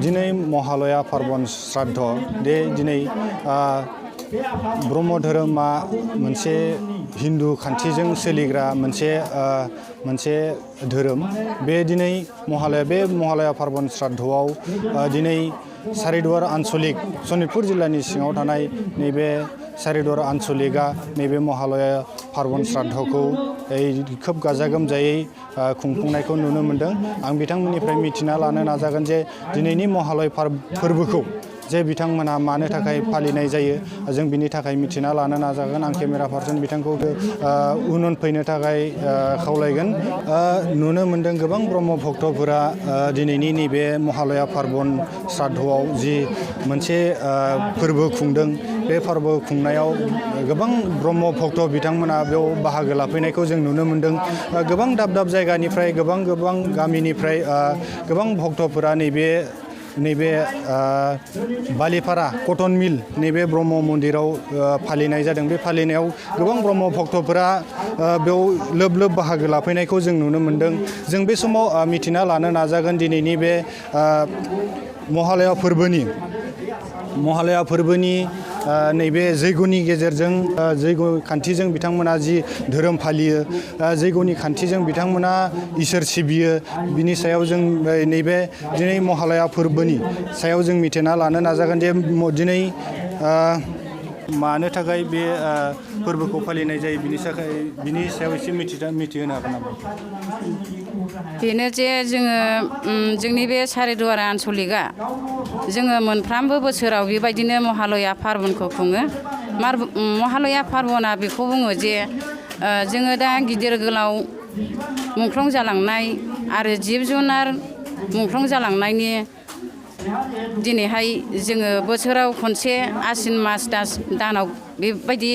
दिनै महालया पार्बन श्राद्ध दे दिनै ब्रह्म धोरोमा मोनसे हिन्दु खान्थिजों सोलिग्रा मोनसे धोरोम बे दिनै महालया पार्बन श्राद्धआव दिनै सारिदुवार आन्चलिक सनितपुर जिल्लानि सिङाव थानाय नैबे सारिदुवार आन्चलिकआ नैबे महालया पार्बन श्राद्धखौ खोब गाजा गोमजायै खुंफुंनायखौ नुनो मोनदों। आं बिथांमोननिफ्राय मिथिना लानो नाजागोन जे दिनैनि महालया फोरबोखौ जे बिथांमोना मानो थाखाय फालिनाय जायो जों बिनि थाखाय मिथिना लानो नाजागोन। आं केमेरा पार्सन बिथांखौ उन फैनो थाखाय खावलायगोन। नुनो मोनदों गोबां ब्रह्म भक्तफोरा दिनैनि नैबे महालया पार्बन श्राद्धआव जि मोनसे फोरबो खुंदों बे फोरबो खुंनायाव गोबां ब्रह्म भक्त बिथांमोना बेयाव बाहागो लाफैनायखौ जों नुनो मोनदों। गोबां दाब दाब जायगानिफ्राय गोबां गामिनिफ्राय गोबां भक्तफोरा नैबे बालिपारा कटन मिल नैबे ब्रह्म मन्दिराव फालिनाय जादों। बे फालिनायाव गोबां ब्रह्म भक्तफोरा बेयाव लोब लोब बाहागो लाफैनायखौ जों नुनो मोनदों। जों बे समाव मिथिना लानो नाजागोन दिनैनि बे महालया फोरबोनि नैबे जैग'नि गेजेरजों जैग' खान्थिजों बिथांमोना जि धोरोम फालियो जैग'नि खान्थिजों बिथांमोना इसोर सिबियो बिनि सायाव जों नैबे दिनै महालया फोरबोनि सायाव जों मिथिना लानो नाजागोन जे दिनै मानो थाखाय बे फोरबोखौ फालिनाय जायो बिनि सायाव एसे मिथिहोनो हागोन नामा? बेनो जे जोंनि बे सारिदुवार आन्चलिकआ जोङो मोनफ्रोमबो बोसोराव बेबायदिनो महालया पार्बनखौ खुङो। महालया पार्बना बेखौ बुङो जे जोङो दा गिदिर गोलाव मुंख्लं जालांनाय आरो जिब जुनार मुंख्लं जालांनायनि दिनैहाय जोङो बोसोराव खनसे आसिन मास दानाव बेबायदि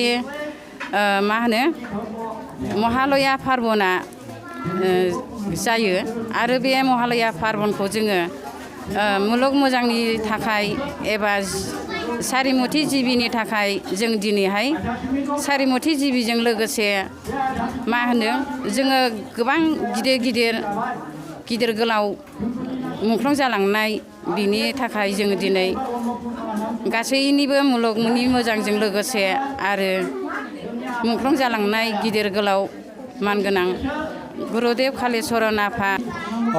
महालया पार्बना जायो। आरो बे महालया पार्बनखौ जोङो मुलुग मोजांनि थाखाय एबा सारिमुथि जिबिनि थाखाय जों दिनैहाय सारिमुथि जिबिजों लोगोसे जोङो गोबां गिदिर गोलाव मुंख्लं जालांनाय बिनि थाखाय जोङो दिनै गासैनिबो मुलुगनि मोजांजों लोगोसे आरो मुंख्लं जालांनाय गिदिर गोलाव मानगोनां गुरुदेव कालिचरण आफा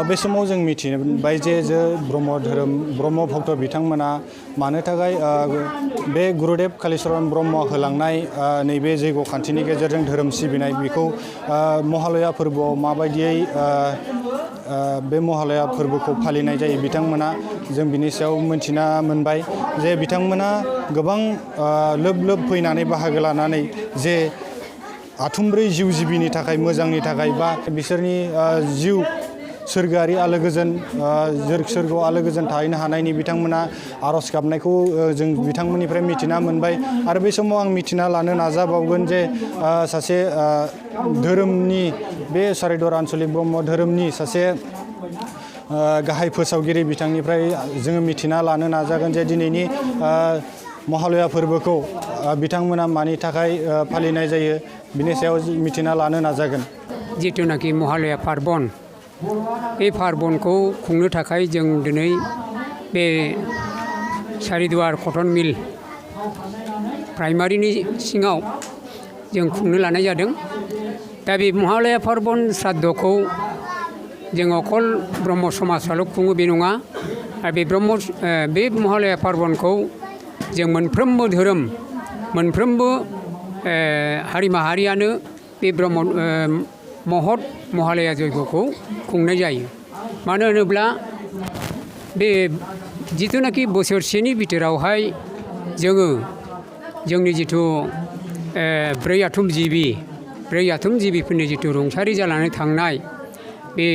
बे समाव जों मिथिबाय जे ब्रह्म भक्त बिथांमोना मानो थाखाय बे गुरुदेव कालिचरण ब्रह्म होलांनाय नैबे जैग' खान्थिनि गेजेरजों धोरोम सिबिनाय बेखौ महालया फोरबोआव माबायदियै बे महालया फोरबोखौ फालिनाय जायो बिथांमोना जों बिनि सायाव मिथिना मोनबाय जे बिथांमोना गोबां लोब लोब फैनानै बाहागो लानानै जे आथुमब्रै जिउ जिबिनि थाखाय मोजांनि थाखाय बा बिसोरनि जिउ सोरगोआरि आलो गोजोन सोरगोआव आलो गोजोन थाहैनो हानायनि बिथांमोना आर'ज गाबनायखौ जों बिथांमोननिफ्राय मिथिना मोनबाय। आरो बे समाव आं मिथिना लानो नाजाबावगोन जे सासे धोरोमनि बे सारिदुवार आन्चलिक ब्रह्म धोरोमनि सासे गाहाय फोसावगिरि बिथांनिफ्राय जोङो मिथिना लानो नाजागोन जे दिनैनि महालया फोरबोखौ बिथांमोना मानि थाखाय फालिनाय जायो बिनि सायाव मिथिना लानो नाजागोन। जिथुनाखि महालया पार्बन बे पार्बनखौ खुंनो थाखाय जों दिनै बे सारिदुवार कटन मिल प्राइमारिनि सिङाव जों खुंनो लानाय जादों। दा बे महालया पार्बन श्राद्धखौ जों अकल ब्रह्म समाजाल' खुङो बे नङा। आरो बे महालया पार्बनखौ जों मोनफ्रोमबो हारि माहारियानो बे महत महालया जयग'खौ खुंनाय जायो। मानो होनोब्ला बे जिथुनाखि बोसोरसेनि बिथोरावहाय जोंनि जिथु ब्रै आथुम जिबिफोरनि जिथु रुंसारि जानानै थांनाय बे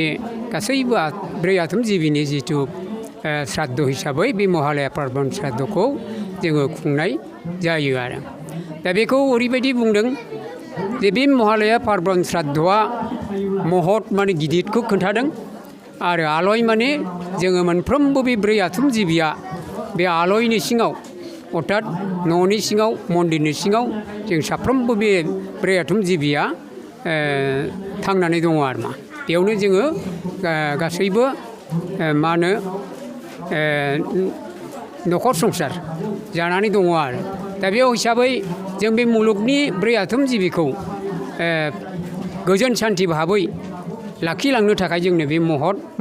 गासैबो ब्रै आथुम जिबिनि जिथु श्राद्ध हिसाबै बे महालया पार्बन श्राद्धखौ जोङो खुंनाय जायो आरो। दा बेखौ ओरैबायदि बुंदों जे बे महालया पार्बन श्राद्धआ महत माने गिदिरखौ खोन्थादों आरो आलय माने जोङो मोनफ्रोमबो बे ब्रै आथुम जिबिया बे आलयनि सिङाव अर्थात न'नि सिङाव मन्दिरनि सिङाव जों साफ्रोमबो बे ब्रै आथुम जिबिया थांनानै दङ आरो मा बेयावनो जोङो गासैबो न'खर संसार जानानै दङ आरो दा बे हिसाबै जों बे मुलुगनि ब्रै आथोम जिबिखौ गोजोन सान्थि भाबै लाखिलांनो थाखाय जोंनो बे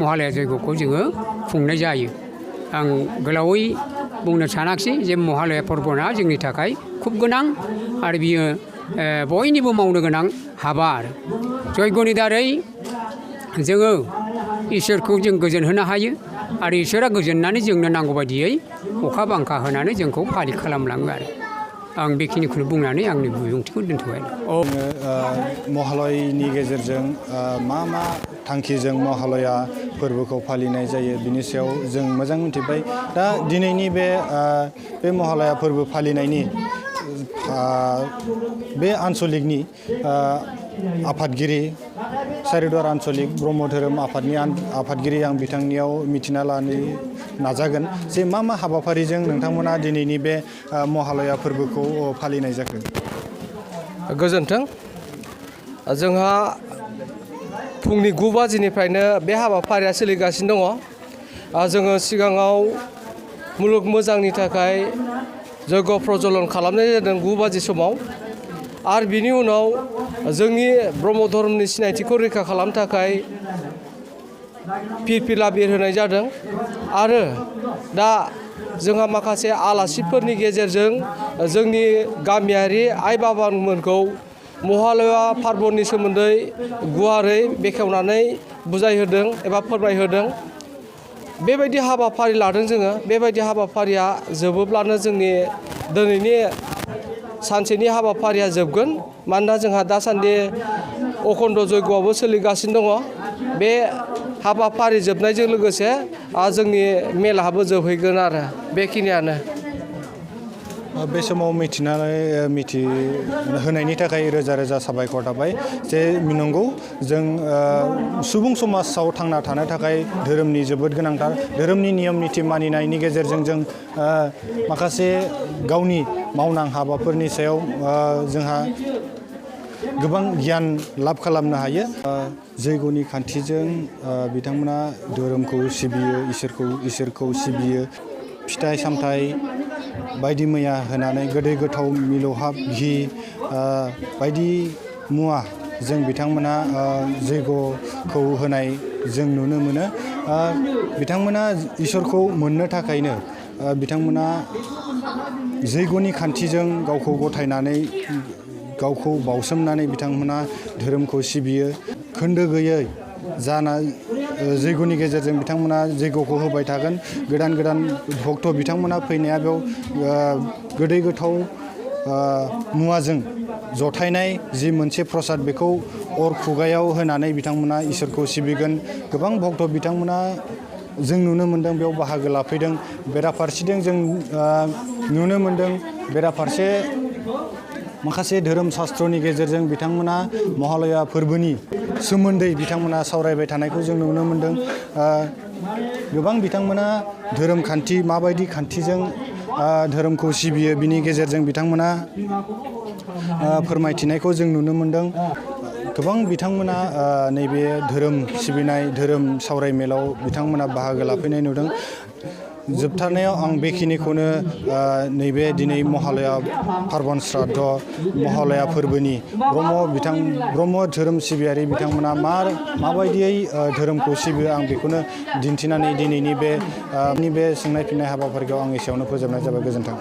महालया जयग'खौ जोङो खुंनाय जायो आं गोलावै बुंनो सानाखिसै जे महालया फोरबोआ जोंनि थाखाय खुब गोनां आरो बियो बयनिबो मावनो गोनां हाबा आरो जयग'नि दारै जोङो इसोरखौ जों गोजोन होनो हायो आरो इसोरा गोजोननानै जोंनो नांगौ बायदियै अखा बांखा होनानै जोंखौ फारि खालामलाङो आरो आं बेखिनिखौनो बुंनानै आंनि बिबुंथिखौ दोनथ'बाय। महालयनि गेजेरजों मा मा थांखिजों महालया फोरबोखौ फालिनाय जायो बिनि सायाव जों मोजां मिथिबाय। दा दिनैनि बे महालया फोरबो फालिनायनि बे आन्सलिकनि आफादगिरि सारिदुवार आन्सलिक ब्रह्म धोरोम आफादनि आफादगिरि आं बिथांनियाव मिथिना लानो नाजागोन जे मा मा हाबाफारिजों नोंथांमोना दिनैनि बे महालया फोरबोखौ फालिनाय जाखो। गोजोन्थों। जोंहा फुंनि 9 बाजिनिफ्रायनो बे हाबाफारिया सोलिगासिनो दङ। जोङो सिगाङाव मुलुग मोजांनि थाखाय जयग' प्रज्वलन खालामनाय जादों 9 बाजि समाव आरो बिनि उनाव जोंनि ब्रह्म धर्मनि सिनायथिखौ रैखा खालामनो थाखाय फिरफिला बिरहोनाय जादों आरो दा जोंहा माखासे आलासिफोरनि गेजेरजों जोंनि गामियारि आइ बाबामोनखौ महालया पार्बननि सोमोन्दै गुवारै बेखेवनानै बुजायहोदों एबा फोरमायहोदों। बेबायदि हाबाफारि लादों जोङो। बेबायदि हाबाफारिया जोबोब्लानो जोंनि दिनैनि सानसेनि हाबाफारिया जोबगोन मानोना जोंहा दासान्दि अखण्ड जयग'आबो सोलिगासिनो दङ। बे हाबाफारि जोबनायजों लोगोसे जोंनि मेलाहाबो जोबहैगोन आरो बेखिनियानो। बे समाव मिथिहोनायनि थाखाय रोजा रोजा साबायखर थाबाय जे नंगौ जों सुबुं समाजाव थांना थानो थाखाय धोरोमनि जोबोद गोनांथार। धोरोमनि नियम निथि मानिनायनि गेजेरजों जों माखासे गावनि मावनां हाबाफोरनि सायाव जोंहा गोबां गियान लाब खालामनो हायो। जयग'नि खान्थिजों बिथांमोना धोरोमखौ सिबियो, इसोरखौ सिबियो। फिथाइ सामथाइ बायदि मैया होनानै गोदै गोथाव मिलौहाब घि बायदि मुवा जों बिथांमोना जयग'खौ होनाय जों नुनो मोनो। बिथांमोना इसोरखौ मोननो थाखायनो बिथांमोना जयग'नि खान्थिजों गावखौ गथायनानै गावखौ बावसोमनानै बिथांमोना धोरोमखौ सिबियो। खोन्दो गैयै जयग'नि गेजेरजों बिथांमोना जयग'खौ होबाय थागोन। गोदान गोदान भक्त बिथांमोना फैनाया बेयाव गोदै गोथाव मुवाजों जथायनाय जि मोनसे प्रसाद बेखौ अर खुगायाव होनानै बिथांमोना इसोरखौ सिबिगोन। गोबां भक्त बिथांमोना जों नुनो मोन्दों बेयाव बाहागो लाफैदों। बेराफारसेथिं जों नुनो मोन्दों बेराफारसे माखासे धोरोम शास्त्रनि गेजेरजों बिथांमोना महालया फोरबोनि सोमोन्दै बिथांमोना सावरायबाय थानायखौ जों नुनो मोन्दों। गोबां बिथांमोना धोरोम खान्थि माबायदि खान्थिजों धोरोमखौ सिबियो बिनि गेजेरजों बिथांमोना फोरमायथिनायखौ जों नुनो मोन्दों। गोबां बिथांमोना नैबे धोरोम सिबिनाय धोरोम सावरायमेलाव बिथांमोना बाहागो लाफैनाय नुदों। जोबथारनायाव आं बेखिनिखौनो नैबे दिनै महालया पार्बन श्राद्ध महालया फोरबोनि ब्रह्म धोरोम सिबियारि बिथांमोना माबायदियै धोरोमखौ सिबियो आं बेखौनो दिन्थिनानै दिनैनि बे सोंनाय फिन्नाय हाबाफारिखौ आं एसेयावनो फोजोबनाय जाबाय। गोजोन्थों।